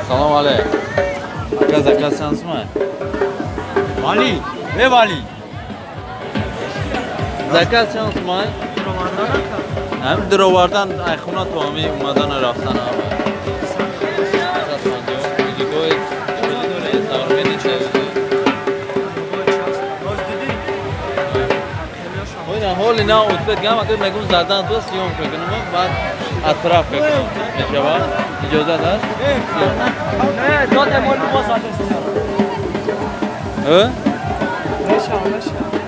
Салом алейк. Ака, заказ чанд сумай? Вали, э Вали. Заказ чанд сумай? Ҳам дуровардан, ай хона то ҳами омадану рафтан ҳама. 150. Музикои чӣ доред? Современный чӣ? Боз дидӣ? Ой, на ҳоли на успеть гам, ака, мегум задан то съёмка кунам, баъд отправка кунам. Мешавад? Иҷозат аст? Не, дод, мо либос задестем. Э? Мешава, мешава.